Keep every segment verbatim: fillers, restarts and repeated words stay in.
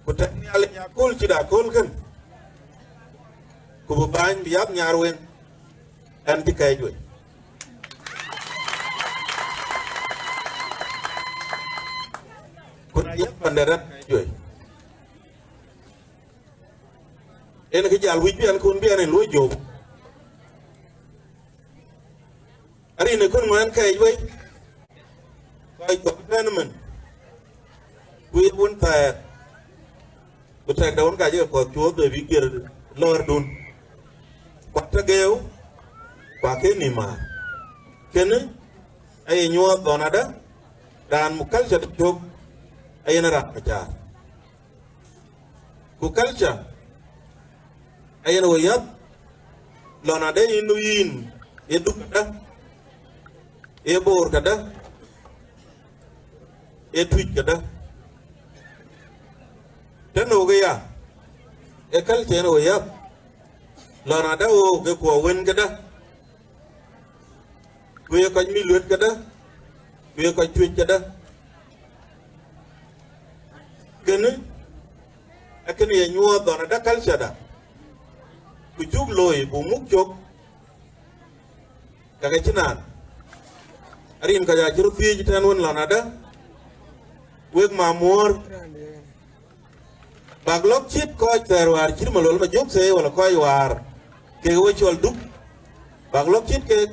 Ku tɛ̈k Nhialic akööl cït akööl kën, ku bï bäny bï yäth Nyarweŋ, ɣɛn cï kɛɛc wei. Ku na yäth panden ɣɛn kɛɛc wei. Yen kë jal wïc bï ɣɛn kun bï ɣɛn en luɔ̈i jop. Arin ë kën ŋuɛ̈ɛ̈n kɛɛc wei, kɔc kɔ̈k tɛ̈n ëmën, ku ye wun thɛɛr, ku tɛ̈kdɛ wun ka cï ke kɔ̈th cuɔɔth bï bï giɛr lɔ̈ɔ̈rdun, ku atɔ̈ geeu, ku akën nïïm määr. Kënë aye nyuɔɔth lɔn adë raan muk culture de cök, ayen raan Macar. Ku culture ayen ɣo yäth lɔn adë yïn nu yïn, ye Duk këdë, ye Boor këdë, ye Tuic këdë. Tënë ɣok aya, ee culture yen ɣo yäth lɔn adë ɣok ke kuɔ wën këdë, ku ye kɔc mïth luet këdë, ku ye kɔc Tuic këdë. Kënë akën ye nyuɔɔth lɔn adë culture da, ku cuk looi buk muk cök, ka ke cï naan. Arin kɔc acï röt thiëëc tɛ̈n wën lɔn adë wek mamuɔ̈ɔ̈r, bäk lɔ̈k cït kɔc thɛɛr wäär cït Malual Majök thëëi, wala kɔc wäär kek we cɔl Duk, bäk lɔ̈k cït kek.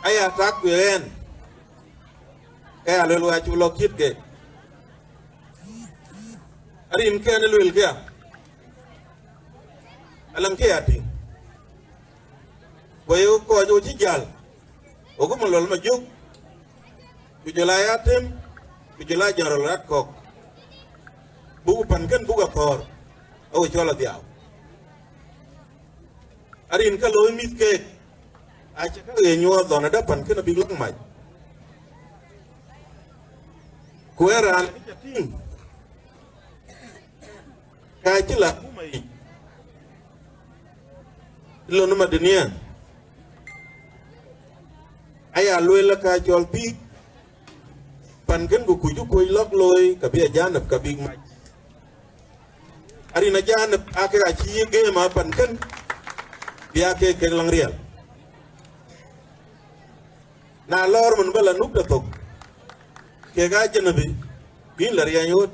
Aya tak ku ɣɛn, ke ya luel wek acï lɔ̈k cït kek. Arin kën ë luel këya, alëŋ kë ya tïŋ. Ku aye kɔc ɣo cï jäl, ɣok Malual Majök, ku jɔl a Atem, ku jɔl a General Rat Kɔ̈k, buk pan kën buk athɔ̈ɔ̈r, aɣo cɔl adhiau. Arin ka looi mïth keek, acï käk ye nyuɔɔth lɔn adë pan kën abïk lɔ̈k mac. Ku ë raan kë ca tïŋ, ka cï la akuma yic, lon Madania, aya lueel la ka cɔl bïk pan kën ku kuc kuc lɔ̈k looi, ka bï ajanëp ka bïk mac. Arin ajanëp aa kek acï ye geem a pan kën, bï aa kek kek läŋ riɛl. Na lɔɔr mën ba la nukta thok, kek ajanëp bï, bïn la riɛny ɣöt.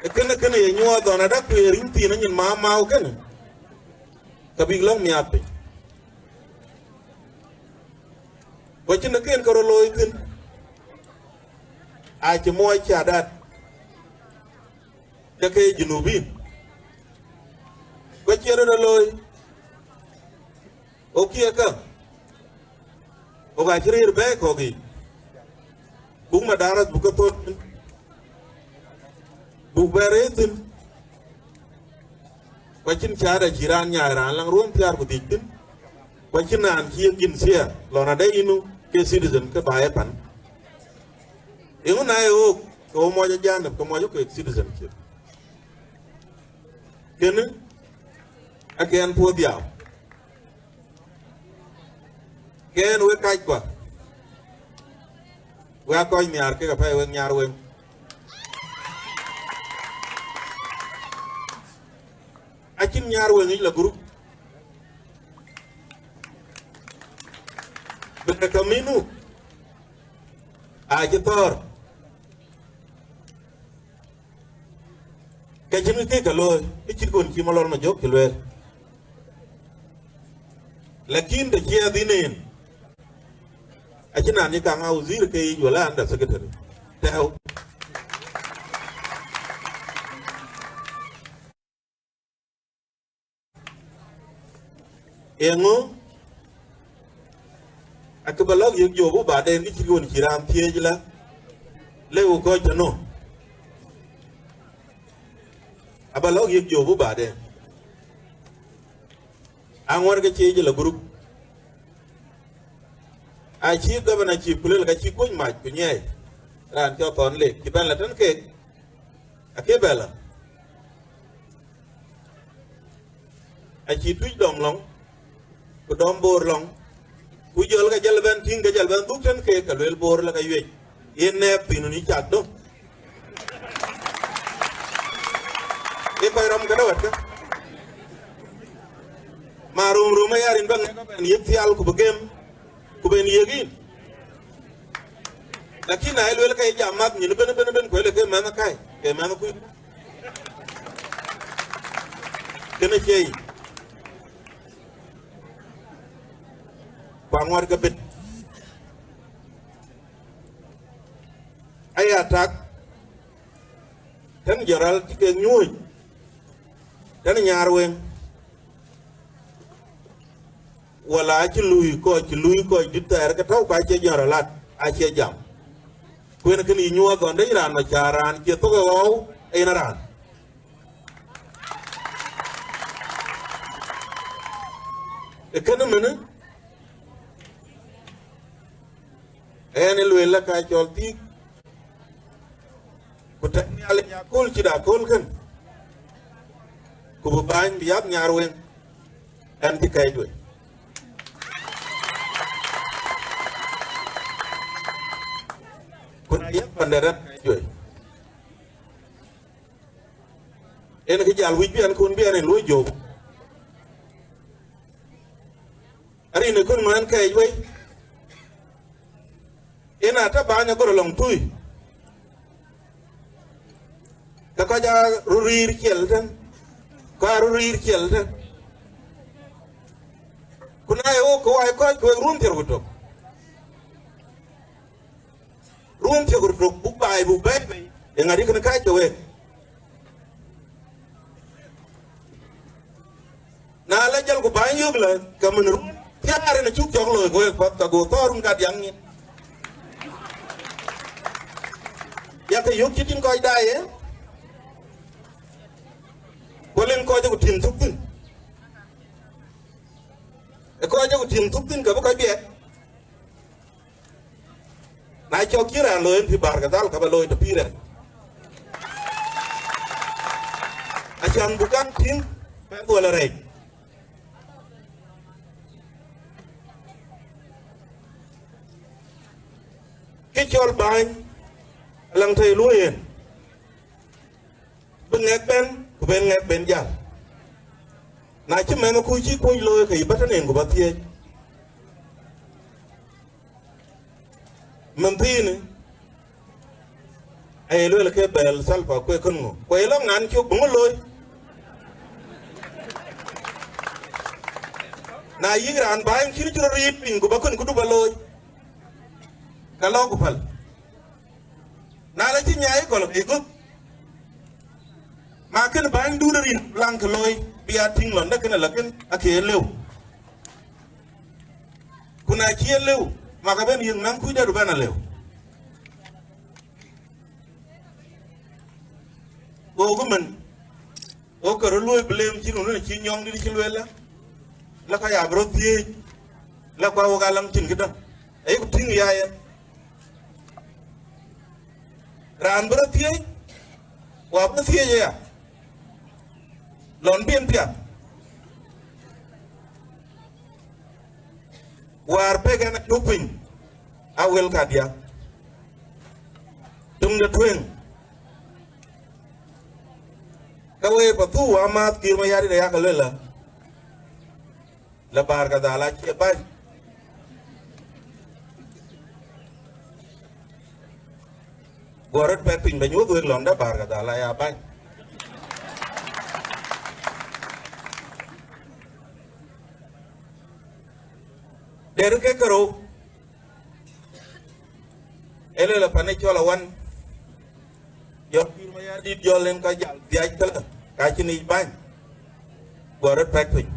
Ee kënë, kënë ye nyuɔɔth lɔn adë ku ye rïm thiin anyin maamau kënë, ka bïk lɔ̈k miaath piny. Ku acïn akën ke röt looi thïn, acï muɔɔc cï adat, ke ke Junubin. Ku acie röt ë looi, ɣok cie kä, ɣok acï rëër bɛ̈ɛ̈i kɔ̈k yiic, buk madaras buk ke thöl thïn, buk bɛ̈ɛ̈r rëër thïn. Ku acïn caada cï raan nyaai raan läŋ ruɔ̈ɔ̈n thiäär ku dhiëc thïn, ku acïn raan cï yen jinsia lɔn adë yïn nu ke citizen ke baai ë pan. Eeŋö na ye ɣok ke ɣo muɔc ajanëp, ke muɔc ɣok kek citizenship? Kënë akën puɔ̈th dhiau. Kën wek kackua, wek aa kɔc nhiaar kek apɛi wek Nyarweŋ. Acïn Nyarweŋ yic la group. Bï tɔ̈ mïnu acï thɔ̈ɔ̈r. Ke cïn kë ke looi, ë cït kën cï Malual Majök cï lueel. Lakin të cï adhil en, acïn raan ye kaŋ aa wazir ke yic wala under secretary. Tɛ̈ɛ̈u. Eeŋö? Akë ba lɔ̈k yek jop baden, kë cït kën cï raan thiëëc la, le ku kɔc tënou? Aba lɔ̈k yek jop baden. Aŋuɔ̈t ke cï jël a group. Acï governor cï ku lël ka cï kuc mac ku nyiɛɛi. Raan cɔl Thɔn Lek cï bɛ̈n la tën kek, akë bɛ la. Acï Tuic dɔm lɔ̈ŋ, ku dɔm Boor lɔ̈ŋ, ku jɔl ke jël bɛ̈n tïŋ, ke jël bɛ̈n dhuk tën keek, ke lueel Boor la ke yuec. Yen nɛɛk piny nu ni cak döŋ. Ye kɔc rɔm këdë wɛ̈tkë? Ma röm röm aya rin bä ŋɛk bɛn yek thial ku bï gem, ku ben yek yïn. Lakin na ye lueel ke ye jam math nyin ëbën, ëbën, ëbën, ku ye le ke mɛnh ë kai, ke mɛnh ë kuc. Kënë cie yic. Ku aŋuɔt ke bit. Aya tak, tën jɔral cï kek nyuöc, tën Nyarweŋ, wala acï lui kɔc, cï lui kɔc dït thɛɛr ke tɔ̈u, ku acie jɔralat, acie jam. Ku yen kënë yï nyuɔɔth ɣɔn de raan nɔ ca raan cie thok ë ɣɔu, en raan. Ë kënë mënë, ɣɛn ë lueel la ka cɔl thiik, ku tɛ̈k Nhialic akööl cït akööl kën, ku bï bäny bï yath Nyarweŋ, ɣɛn cï kɛɛc wei. Ku na yäth pandɛ̈t ɣɛn kɛɛc wei. Yen kë jal wïc bï ɣɛn kun bï ɣɛn en luɔi jök. Arin ë kën ŋuɛ̈ɛ̈n kɛɛc wei, yen aa tɔ bäny agör lɔŋ tui, ke kɔc aa röt riir ciɛl tën, kɔc aa röt riir ciɛl tën. Ku na ye wok ke wai kɔc ke wek ruɔ̈n thiër ku tök, ruɔ̈n thiër ku tök buk baai buk bɛ̈ɛ̈i bei, eeŋa dï kën kääc ke wek? Na la jal ku bäny yök la, ke mën run thiäär en acuk cɔk looi ke wek path, ka go thɔɔr run kadiäk nyin. Yakë yök cït yïn kɔc daai ye, ku leŋ kɔc ku tim thuk thïn. Ë kɔc ku tim thuk thïn ke bï kɔc biɛt. Na cɔk cï raan looi en pï Bahr el Ghazal, ka ba looi të pïïr ɛn. Acan buk kaŋ tïŋ, pɛ̈k wala rɛɛc. Kë cɔl bäny, alaŋ tɔ̈ ye luɔ̈i yen, bï ŋɛk bɛ̈n, ku ben ŋɛk ben jäl. Na cï mɛnh ë kuc cï kuc looi, ke yï bä tëneen ku bä thiëëc. Mɛnhthiinë aye lueel ke bɛ̈ɛ̈l Salva Kiir kën ŋö? Ku ye lɔ ŋan cök bï ŋö looi? Na yïk raan bäny cïn cï rɔt riit piny ku bä kën këdu bä looi, ka lɔ ku päl. Na la cï nyaai gɔl ke gup, ma kën bänydun rin laŋ kë looi bï ya tïŋ lɔn de kën la kën akë lëu. Ku na cï ye lëu, ma ka ben yiëk naŋ kuc dɛ̈t bɛ̈n alëu. Go ku mën, go ke röt luöi blame cï run cï nyɔŋdït cï lueel la, la ka ya bï rɔt thiëëc, la ku awok alaŋ cïn këdäŋ. Ayï ku tïŋ ya yen. Raan bï rɔt thiëëc, wa bï thiëëc aya. Lɔn bï en piath. Wäär pek ɛn acuk piny, a wël kadiäk. Töŋ de tueŋ, ka wëë pa thuu wa maath Kiir Mayardit aya ka luel la, la Bahr el Ghazal acie bäny. Go rɔt pɛk piny bä nyuɔ̈th wek lɔn de Bahr el Ghazal aya bäny. Der ke kerou, ë lël apan ë cɔl awan, jɔl Kiir Mayardit jɔl en ka jal dhiac këlä, ka cïn yic bäny, go rɔt pɛk piny.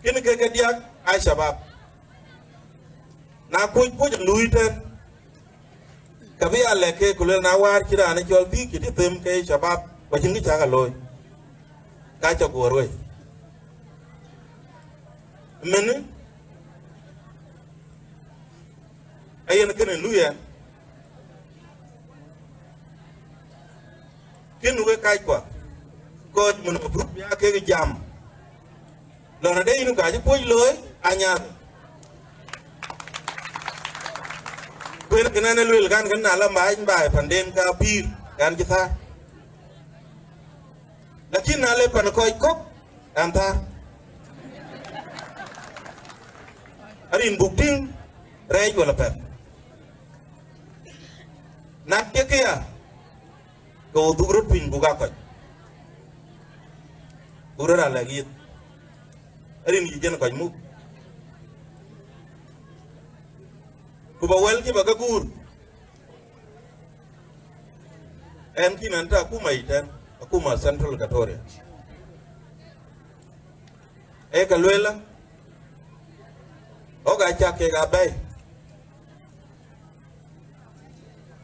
Kën ke ke diäk aa shabab. Na kuc kuc luui tën, ka bï ya lɛ̈k ke ku luel na wäär cï raan ë cɔl bï kït them ke shabab, ku acïn kë cäk a looi, ka cä guöör wei. Mënë, ayen kënë luui ɛn. Kën wek kackua, kɔc mën ë grup ya kek jam. Lɔn ade yïn ka cï puɔc looi, anyar. Kuën kënë në luel kan kën na la mac baai panden ka pïïr kan cï thäär. Lakin na le pan kɔc kɔ̈k, an thäär. Arin buk tïŋ rɛɛc wala pɛth. Na ke këya, ke wo dhuk röt piny buk aa kɔc. Buk röt aa lɛ̈k yith. Arin yï jën kɔc muk. Ku ba wɛl cï ba ke guur. Ɛn kïn ɛn tɔ̈ akuma yic tɛ̈n, akuma Central Equatoria. Ee ka lueel la, ɣɔ̈k aa cak kek aa bɛ̈ɛ̈i,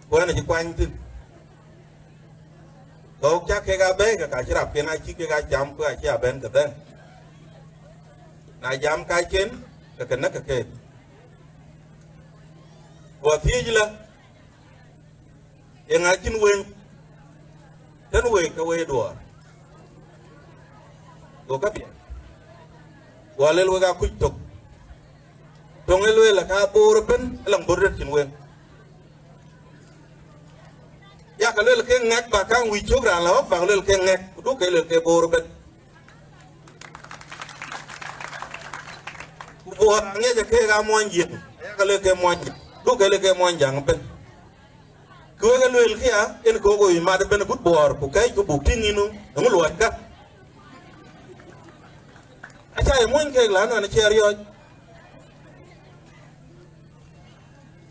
ku ɛn acï kuany thïn. Ka ɣɔ̈k cak kek aa bɛ̈ɛ̈i, ke ka cï rapken aa cï kek aa cam, ku aa cï aa bɛ̈n ke dhɛ̈n. Na jam kacken, ke ke näk ke keek. Ku athiëëc la, eeŋa cïn weŋ tën week ke wei duɔɔr? Go ka piɛth. Ku alel wek akuc tök. Töŋ ë lueel aka Boor ëbën, ëlɔŋ Boor dɛ̈t cïn weŋ. Yak luel ke ŋɛk ba kaŋ wïc cök raan la ɣɔ̈k, bak luel ke ŋɛk, ku duk ke luel ke Boor ëbën. Ku Boor aŋiɛc ke ga muɔny jiëŋ, yak luel ke muɔny jiëŋ, duk ke luel ke muɔny jaŋ ëbën. Ku wek luel këya, en ke wok mat ëbën gut Boor, ku kɛ̈c ku buk tïŋ yïn, eeŋö luɔi ka? Aca ye muɔny kek la nɔn cie riɔ̈ɔ̈c.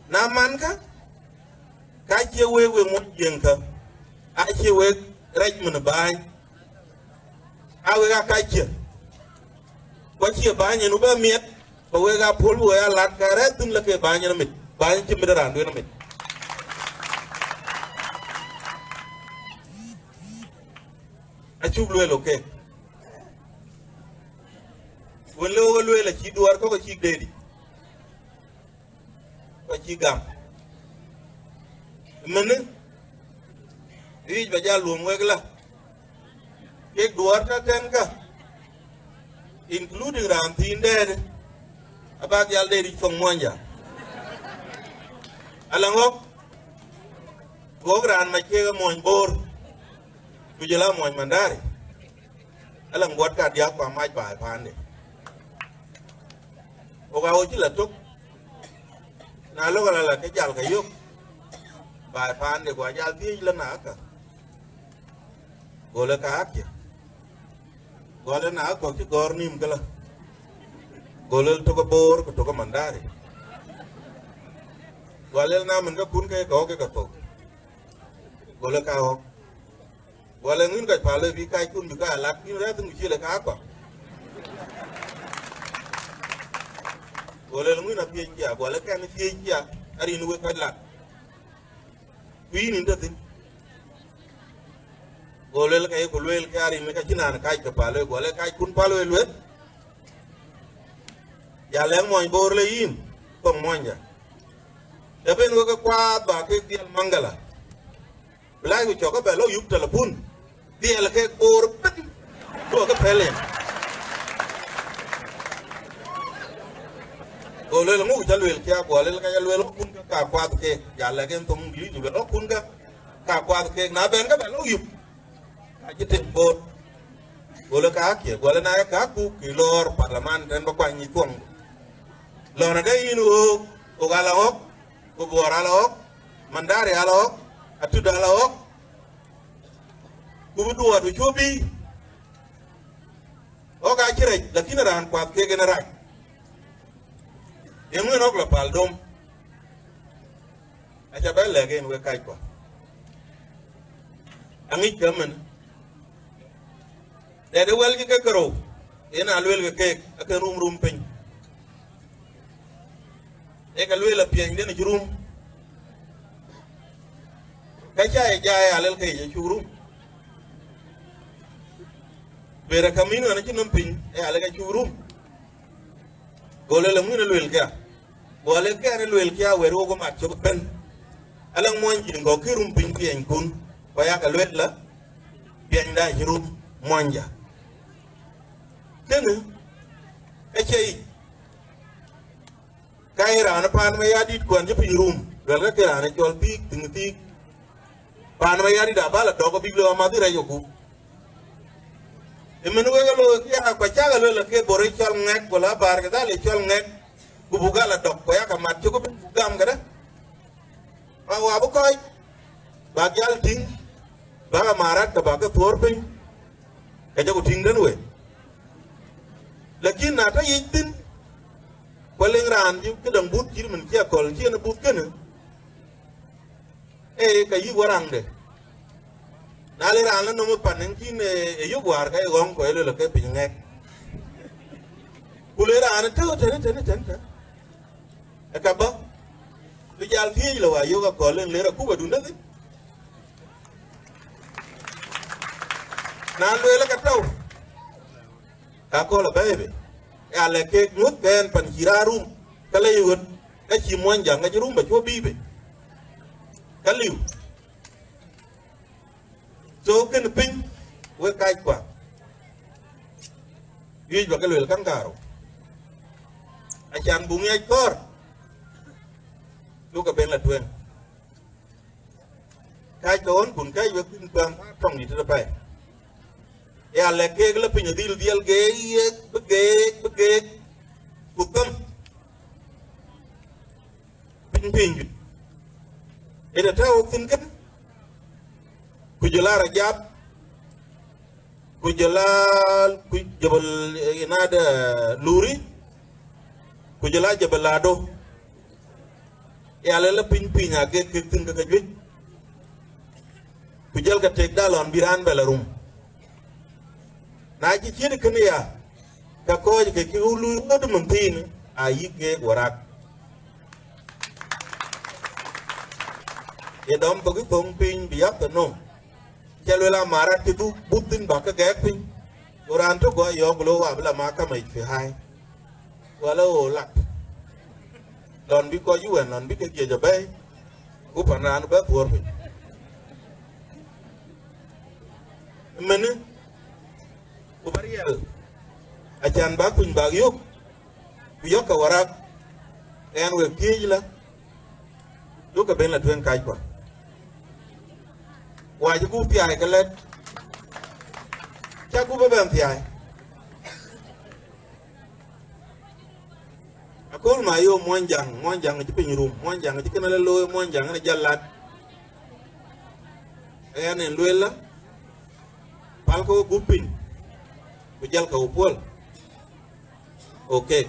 Na man ka, ka cie wek wek muɔny jiëŋ ka, acie wek rɛc min bäny. A wek aa kac cie, ku acie bäny en wek bɛ miɛt, ba wek aa puɔl bï wek aa lat ka rɛ̈ɛ̈r thïn la ke bäny en mit, bäny cï mit raan duën mit. Acuk lueel, okay. Wën le wok lueel acï duɔɔr kɔ̈k acïk deet yic, ku acï gam. Mënë, wïc ba jal luɔm wek la, kek duɔɔr tɔ̈ tɛ̈n ka, including raan thiin dɛ̈ɛ̈t, abak jal deet yic thoŋ muɔny jaŋ. Ala ɣɔ̈k, ɣɔ̈k raan mac kek amuɔny Boor, ku jɔl a muɔny Mandari. Ala ŋuɔt kadiäk ku amac baai paande. Wok aa wo cï la tök, na lok ala la ke jal ke yök baai paande, ku ajal thiëëc la na aka. Go le ka akia. Go le na akɔ̈k cï gɔ̈ɔ̈r nïïm këlä. Go le tök Boor ku tök Mandari. Go le na mën ke kun ke kɔ̈k ke ke thok. Go le ka ɣɔ̈k. Go le ŋuïn kɔc päl bï kackun bï ka lat, bï rɛ̈ɛ̈r thïn ku cï le ka kɔ̈k. Go le ŋuïn apiëc kia, go le kɛn piëc kia, arin wek kɔc lat. Ku yïn yïn tɔ̈ thïn. Go luel ke ye ku lueel ke arin ka cïn raan kac ke päl, go le kackun päl wek lueth. Ya lɛ̈k muɔny Boor le yïn, thoŋ muɔny ja. Të ben wek ke kuaath ba kek dhiɛl Maŋgala. Bï lac ku cɔk ke bɛ lɔ yup telepun. Dhiɛl kek Boor ëbën. Duɔ̈k ke pɛ̈l en. Go luel ŋuk ca luel kia, go luel ka ca luel ɣɔ̈kkun ke ka kuath kek. Ya lɛ̈k en thoŋ Ŋiŋlith, luel ɣɔ̈kkun ke ka kuath kek. Na bɛn ke bɛ lɔ yup, ka cï tem Boor. Go le ka akia, go le na ye ka ku kë lɔɔr parliament tɛ̈n ba kuany nyic thuɔŋ. Lɔn adë yïn ɣöök, ɣok ala ɣɔ̈k, ku Boor ala ɣɔ̈k, Mandari ala ɣɔ̈k, Atut ala ɣɔ̈k. Ku bï duɔɔt bï cuö bï. Ɣɔ̈k acï rɛc, lakin raan kuath kek en rac. Yeŋö en ɣɔ̈k la päl dom? Aca bɛ lɛ̈k en wek kackua. Aŋic ke mën. Dɛ̈t ë wɛl cï ke kerou, en a lueel ke keek, ake rum rum piny. Ee ka lueel apiɛnyden acï rum. Ka ca ye jai alel ke yic acuk rum. Ber akäm yïn ɣɔn acï nɔm piny, ee alek acuk rum. Go lueel aŋuïn ë lueel kia. Go alek kɛn ë lueel kia wɛ̈t wok mat cök ëbën. Ala muɔny jiëŋ kɔ̈k kï rum piny piɛnykun, ku aya ke lueel la, piɛnyda acï rum muɔny ja. Kënë, acie yic. Ka ye raan paan Mayardït kuɛn cï piny rum, Luɛlkë ke raan ë cɔl thiik, thiŋ thiik. Paan Mayardït abä la dɔk abïk lëu amäth rɛc ë gup. Ëmën wek ë looi këya, ku acäk a luel ke bɔ̈ rɔt cɔl ŋɛk, ku la Bahr el Ghazal ë cɔl ŋɛk, ku buk aa la dɔk, ku yak amat cök buk gam këdë. Wa, wa bï kɔc, bäk jäl tïŋ, bäk amarat ke bäk ke thuɔ̈ɔ̈r piny, ke jɔku tïŋ tënë we. Lakin na tɔ̈ yic thïn, ku leŋ raan cï këdäŋ buth cït mën cï akɔ̈l cï en buth kënë, ee, ka yïk waraŋde. Na le raan la nɔm ë pan en kïn, ee, ë yök wäär ka ye ɣɔ̈ŋ, ku ye luel ke piny ŋɛk. Ku le raan ë tëu tënë, tënë, tënë, tënë. Ë ka bä, bï jal thiëëc lɔ wa yök akɔ̈l en ler akup adun dä thïn. Na lueel ka tɔ̈u, ka akɔ̈l abɛ̈ɛ̈i bei. Ya lɛ̈k keek nyuɔ̈th kɛn pan cï raan rum, ka lec ɣöt, ka cï muɔny jaŋ, ka cï rum bä cuɔ bïï bei. Ka liu. So, kën piny, wek kackua. Wiëc bä ke luel käŋ karou. Acan buk ŋiɛc kɔ̈ɔ̈r, duk ke ben la tueŋ. Kac ke ɣɔn kun kac wek thïn kuɛm tɔŋ dït tëde pɛi. Ya lɛ̈k keek la piny adhil dhiɛl geek, bï geek, bï geek, ku thëm. Piny piny juëc. Ënë tɛ̈ wok thïn kënë, ku jɔl a Rajab, ku jɔl a, ku Jabal, eh, inade, Luri, ku jɔl a Jabal Lado. Ya lɛ̈k la piny piny a geek kek thïn ke ke juëc. Ku jɔl ke tek da lɔn bï raan bɛ la rum. Na cï ciët kënë ya, ke kɔc ke cï ɣöö luui ɣöt mën thiin, ayï keek warak. Ye dɔm thok ë thoŋ piny bï yäth ënɔm. Cä luel amarat cï dhuk buth thïn bä ke gɛɛk piny. Ku raan tök gɔ̈ yɔ̈ɔ̈k lɔ wa bï la mahkama yic fi hai. Wala ɣo lat. Lɔn bï kɔc ë wɛ̈n lɔn bï ke jiëc abɛ̈ɛ̈i, ku pan raan bɛ thuɔ̈ɔ̈r piny. Mënë, ku bä riɛl, acan bä kuny bäk yök, ku yɔ̈kkë warak, ɣɛn wek thiëëc lä, duɔ̈kkë ben la tueŋ kackua. Wa cï gup thiaai ke lɛ̈t, cä gup ëbɛ̈n thiaai. Akööl ma yo muɔny jaŋ, muɔny jaŋ cï piny rum, muɔny jaŋ cï kënë la looi, muɔny jaŋ ënë jal lat. Ɣɛn en lueel la, pälkë wo gup piny, ku jälkë wo puɔ̈l. Okay.